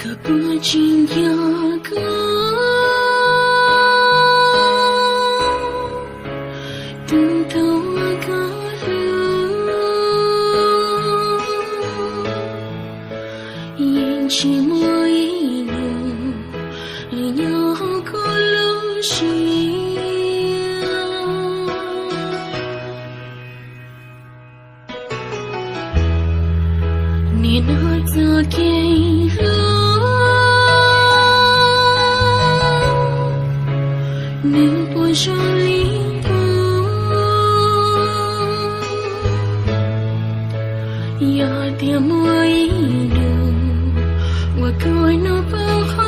Puas tsis nco koj, tus tub uas koj hlub, yeej tsis muaj ib nus nyob hauv kuv lub siab. Nim no txoj kev hlub, nws puas zoo li qub? Yog tias muaj ib nus uas koj hnov paub qhov